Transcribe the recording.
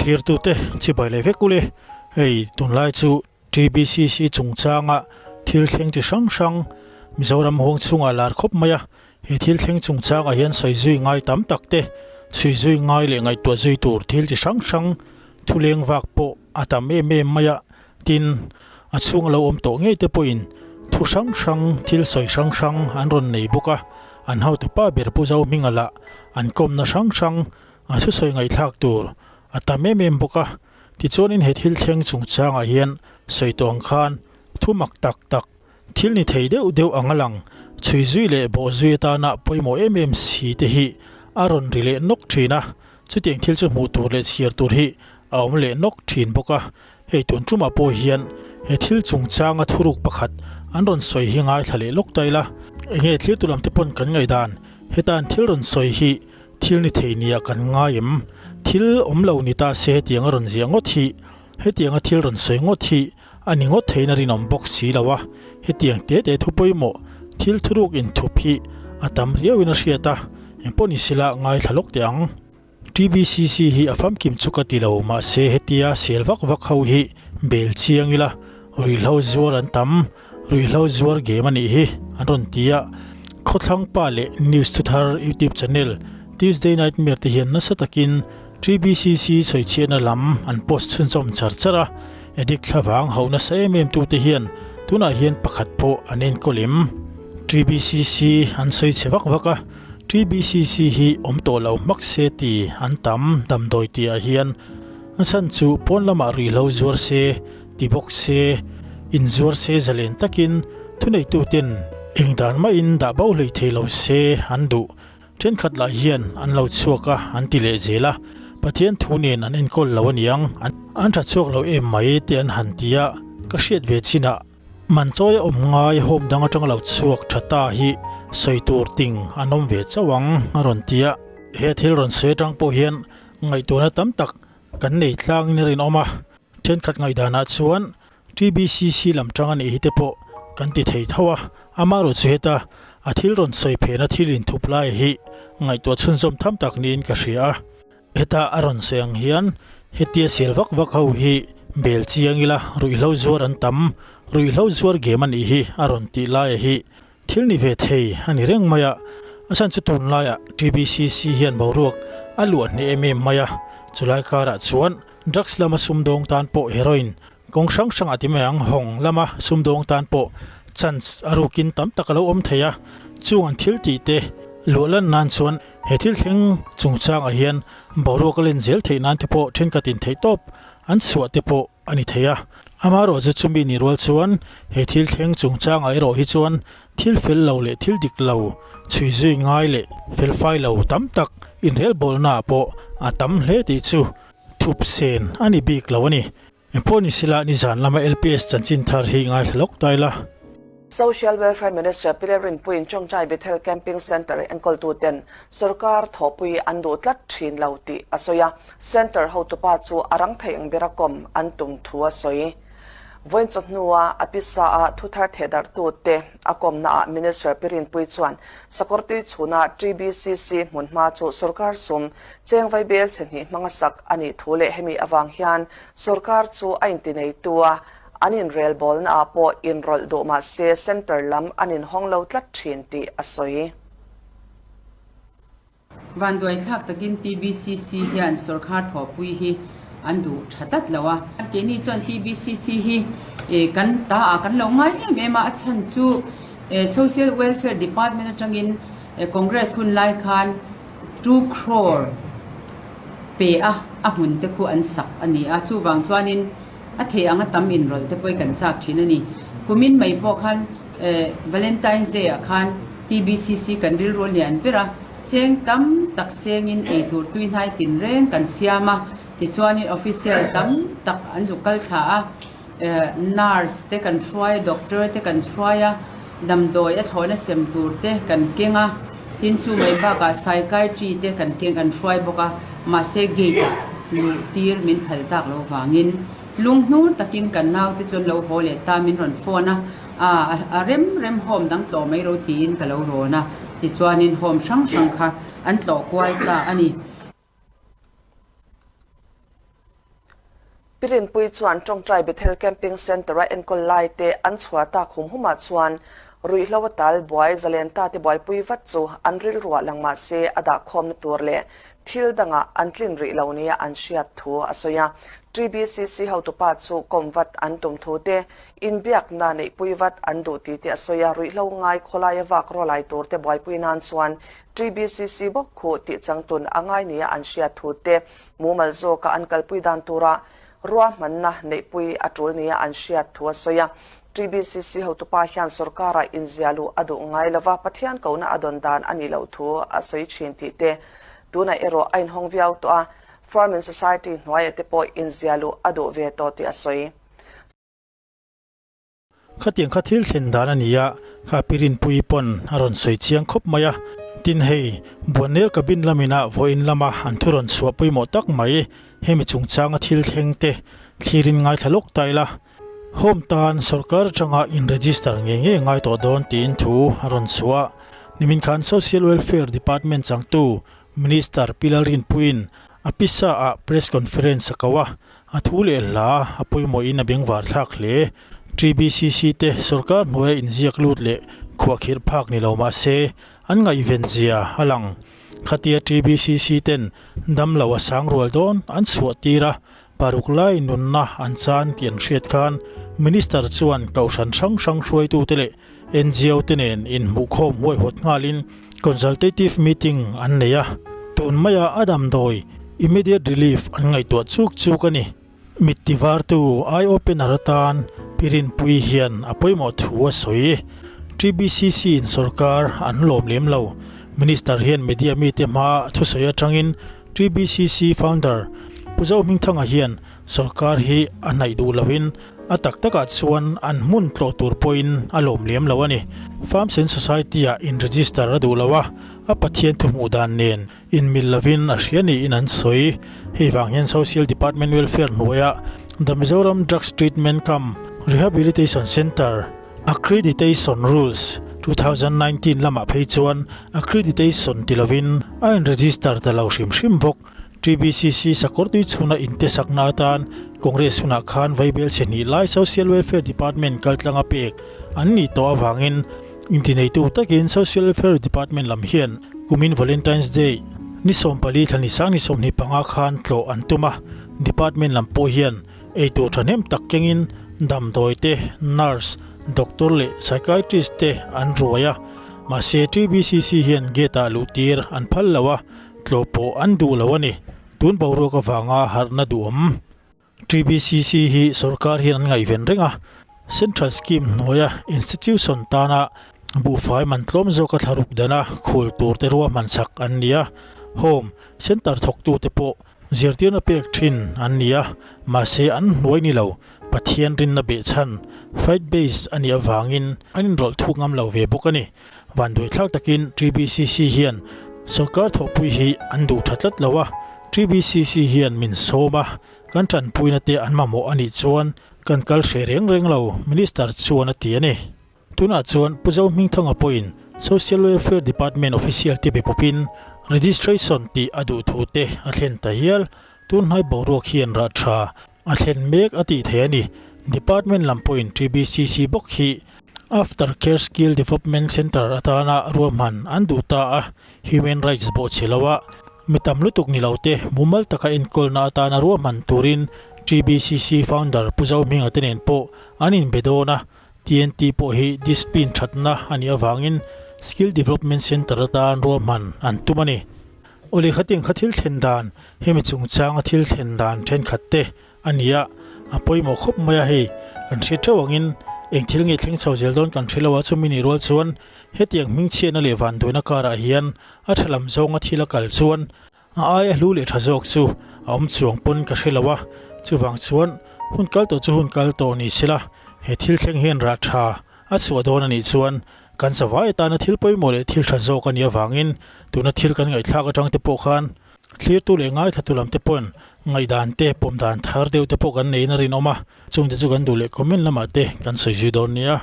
Thlirtute chibai leh vek ule, hei tunlai chu TBCC chungchanga thil thleng chi hrang hrang Mizoram huang chhungah lar khawp mai a, he thil thleng chungchangah hian sawi zui ngai tam tak te, chhui zui ngai leh ngaihtuah zui tur thil chi hrang hrang thuleng vak pawh a tam em em mai a, tin a chhung a lo awm tawh ngei te pawhin thu hrang hrang thil sawi hrang hrang an rawn nei bawk a, an hotupa ber Pu Zohminga lah an kawmna hrang hrang A thusawi ngaihthlak tur a tam em em bawk a, tichuanin he thil thleng chungchangah hian sawi tawh ang khan thu mak tak tak, thil ni thei deuh deuh ang a lang, chhui zui leh bawh zui atana pawimawh em em si te hi a rawn ri leh nawk thin a, chutiang thil chu hmuh tur leh chhiar tur hi a awm leh nawk thin bawk a, hei tun tumah pawh hian he thil chungchanga thuruk pakhat an rawn sawi hi ngaithla leh lawk ta ila, enge thlir tu lam te pawn kan ngaihdan hetan thil rawn sawi hi Thil ni thei nia kan ngai em? Thil awm lo ni ta se hetiang a rawn ziah ngawt hi, hetianga thil rawn sawi ngawt hi a ni ngawt theiin a rinawm bawk si lo a, hetiang te te thu pawimawh thil thuruk inthup hi a tam riauin a hriat a, engpawh ni sila ngaithla lawk teh ang. TBCC hi a famkim chu ka ti lo, mahse hetia sel vak vak ho hi bel chiang ila, ruihhlo zuar an tam, Ruihhlo zuar game a nih hi an rawn ti a, Khawthlang pa leh News Thuthar YouTube channel Tuesday Nightmare te hian nasa takin TBCC sawichhiatna lam an post chhunchawm char char a, addict thlavang hauh nasa em em tute hian tunah hian pakhat pawh an enkawl em? TBCC an sawi chhe vak vak a, TBCC hi awm tawh lo hmak se ti an tam damdawi tihah hian a chhan chu pawn lamah ruihhlo zuar se Ti bawk se, inzuar se zalen takin thuneituten eng dan mahin dah bo hlei thei lo se an duh. Thenkhat lah hian an lo chhuak a, an ti leh zel a, Pathian thu nen an enkawl lo aniang, an tha chhuak lo em mai te an han ti a, ka hriat ve chinah Manchawi a awm ngai home dang atanga lo chhuak tha ta hi sawi tur ting an awm ve chauh ang a rawn ti a. He thil rawn sawi atang pawh hian ngaihtuahna tam tak kan nei tlangin a rinawm a. Thenkhat ngaihdanah chuan TBCC lam tang a nih hi te pawh kan ti thei tho a, amaherawh chu heta a thil rawn sawi phena thil inthup lai hi ngaihtuah chhunzawm tham tak niin ka hria a. Heta a rawn sawi ang hian hetia sel vak vak ho hi bel chiang ila ruihhlo zuar an tam, ruihhlo zuar game a nih hi a rawn tih laia hi Thil ni ve thei a ni reng mai a, a chhan chu tunlaiah TBCC hian boruak a luah hneh em em mai a, chulai karah chuan drugs lama sumdawng tan pawh heroin kawng hrang hrangah ti mai ang hawng lama sumdawng tan pawh chance a rukin tam tak a lo awm thei a, chung an thil tih te luah lan nan chuan he thil thleng chungchangah hian boruak a len zel theih nan te pawh thenkhat in theih tawp an chhuah te pawh a ni thei a. Amaherawh chu chumi ni rual chuan he thil thleng chungchangah erawh hi chuan thil fel lo leh thil dik lo chhui zui ngai leh fel fai lo tam tak inrelbawlnaah pawh a tam hle tih chu thup sen a ni bik lo a ni. Engpawh ni sila nizan lama LPS chanchin thar hi ngaithla lawk ta ila. Social Welfare Minister Pi Lalrinpuiin Chawngchai Bethel Camping Centre enkawltuten sorkar thawhpui an duh tlat thin lo tih a sawi a, Centre hotupa chu a rang thei ang bera kawm an tum thu a sawi. Vawiin chawhnua a pisa a thuthar thehdarhtute a kawmnaah Minister Pi Rinpui chuan Sakawrtui chhuna TBCC hmunhma chu sorkar sum cheng vaibel chhe hnih hmanga sak a nih thu leh hemi avang hian sorkar chu a intineitu a An inrelbawlnaah pawh inrawlh duh mah se centre lam an inhawng lo tlat thin tih a sawi. Vanduaithlak takin TBCC hian sawrkhar thawhpui hi an duh tha tlat lo a. Keini chuan TBCC hi kan ta ah kan lo ngai em em a, a chhan chu Social Welfare Department atangin Congress hun lai khan 2 crore pe a, a hmun te khu an sak a ni a, chuvang chuanin A thei anga tam inrawlh te pawh hi kan chak thin a ni. Kumin mai pawh khan Valentine's Day ah khan TBCC kan rilru a lian ber a, cheng tam tak sengin eitur tui hnai tinreng kan siam a, tichuanin official tam tak an zuk kal thla a, nurse te kan hruai a, doctor te kan hruai a, damdawi a thlawhna sem tur te kan keng a, tin chu mai bakah psychiatry te kan keng kan hruai bawk a, mahse gate ah luh tir min phal tak lo vangin lunghnur takin kan naute chuan lo haw leh ta min rawn phone a, a a rem rem home dang tlawh mai ro tiin ka lo rawn a, tichuanin home hrang hrang kha an tlawh kual ta a ni. Pi Rinpuii chuan Tawngtai Bethel Camping Centre-a enkawl laite an chhuah tak hum humah chuan ruihhlo a tal buai zalen tate buaipui vat chu an rilruah lang mah se a dahkhawmna tur leh thil dangah an tlin rih lo nia an hriat thu a sawi a. TBCC hotupa chu kawm vat an tum thu te, inbiakna neihpui vat an duh tih te a sawi a. Ruihhlo ngai khawlaia vak rawlai turte buaipui nan chuan TBCC bawk khuh tih changtun a ngai nia an hriat thu te Mumal zawka an kalpui dan tura ruahmanna neihpui a tul nia an hriat thu a sawi a. TBCC hotupa hian sorkarah inzia luh a duh ngai lova, Pathian kohna a dawn dan a nih loh thu a sawi thin tih te tunah erawh a inhawng viau tawh a, Farming Society hnuaiah te pawh inzia luh a duh ve tawh tih a sawi. Khatiang kha thil thlen dan a ni a, kha Pi Rinpuii pawn a rawn sawi chiang khawp mai a. Tin hei, Buannel cabin lamina vawiin lama an thu rawn chhuah pawimawh tak mai, hemi chungchanga thil thleng te thlirin ngaithla lawk ta ila, Home tan sorkar atanga in register ngei ngei ngai tawh dawn tiin thu a rawn chhuah. Nimin khan Social Welfare Department changtu Minister Pi Lalrinpuiin a pisa ah press conference a ko a, A thu leh hla a pawimawhin a bengvar thlak hle. TBCC te sorkar hnuaia inziak lut leh khuahkhirh phak ni lo mah se, an ngaihven zia a lang. Khatia TBCC ten damlo a sang rual dawn an chhuah tir a, paruk lai nunna an chan tih an hriat khan Minister chuan kohhran hrang hrang hruaitute leh NGO te nen inhmuhkhawm huaihawt nghalin consultative meeting an nei a, tun maia a damdawi immediate relief an ngaihtuah chuk chuk a ni. Mit tivartu eye opener atan Pi Rinpuii hian a pawimawh thu a sawi. TBCC in sorkar an lawm lem lo. Minister hian media mite hmaa thusawi atangin TBCC founder Pu Zohmingthanga hian sorkar hi a hnaih duh loin A tak takah chuan an hmun tlawh tur pawhin a lawm lem lo a ni. Farms and Society-ah in-register a duh lo a, a Pathian thuhmuh dan nen inmil lovin a hria niin an sawi. Hei vang hian Social Department Welfare hnuaia The Mizoram Drugs Treatment Cum Rehabilitation Centre Accreditation Rules, 2019 lamah phei chuan accreditation ti lovin a in-register ta lo hrim hrim bawk. TBCC Sakawrtui chhuna inte sakna atan Congress hunah khan Vaibel chhe hnih lai Social Welfare Department kaltlanga pek an nih tawh avangin intineitu takin Social Welfare Department lam hian kumin Valentine's Day ni 14 thla ni sang ni 25 khan tlawh an tum a, Department lam pawh hian eitur thahnem tak kengin damdawi te, nurse, doctor leh psychiatrist te an ruai a, mahse TBCC hian gate ah luhtir an phal lo a. Tlawh pawh an duh lo a ni. Tun boruak avanga harhna duhawm TBCC hi sorkar hian an ngaihven reng a. Central Scheme hnuaia institution tana buhfai man tlawm zawka thlaruk dana khul turte ruahman chak an ni a. Home Centre thawktute pawh zirtirna pek thin an ni a, mahse an hnuai ni lo. Pathian rinna behchhan, faith based, a nih avangin an inrawlh thuk ngam lo ve bawk a ni. Vanduaithlak takin TBCC hian sorkar thawhpui hi an duh tha tlat lo a, TBCC hian min sawm a, kan tanpuina te an mamawh a nih chuan kan kal hreh reng reng lo, Minister chuan a ti a ni. Tunah chuan Pu Zohmingthanga pawhin Social Welfare Department official te be pawpin registration tih a duh thu te a thlen ta hial. Tunhnai boruak hian rah tha a thlen mek a tih theih a ni. Department lam pawhin TBCC bawk hi After Care Skill Development Centre atana ruahman an duh ta a, Human Rights bawhchhe loa mi tam lutuk ni lote mumal taka enkawlna atana ruahman turin TBCC founder Pu Zohminga te nen pawh an inbe dawn a, TNT pawh hi discipline thatna a nih avangin Skill Development Centre atan ruahman an tum a ni. Awle khatiang kha thil thlen dan, hemi chungchanga thil thlen dan thenkhat te A ni a, a pawimawh khawp mai a hei, kan hre teuh angin eng thil nge thleng chho zel dawn kan hre lo a, chumi nih rual chuan hetiang hmingchhiatna leh vanduaina karah hian a tha lam zawnga thil a kal chuan a aia hlu leh tha zawk chu a awm chuang pawn ka hre lo a, chuvang chuan hun kal tawh chu hun kal tawh ni sela he thil thleng hian rah tha a chhuah dawn a nih chuan kan zavai atana thil pawimawh leh thil tha zawk a nih avangin tuna thil kan ngaihthlak atang te pawh khan Thlirtu leh ngaithatu lam te pawhin ngaihdan te, pawm dan thar deuh te pawh kan neiin a rinawm a, chungte chu kan duh leh comment lamah te kan sawi zui dawn nia.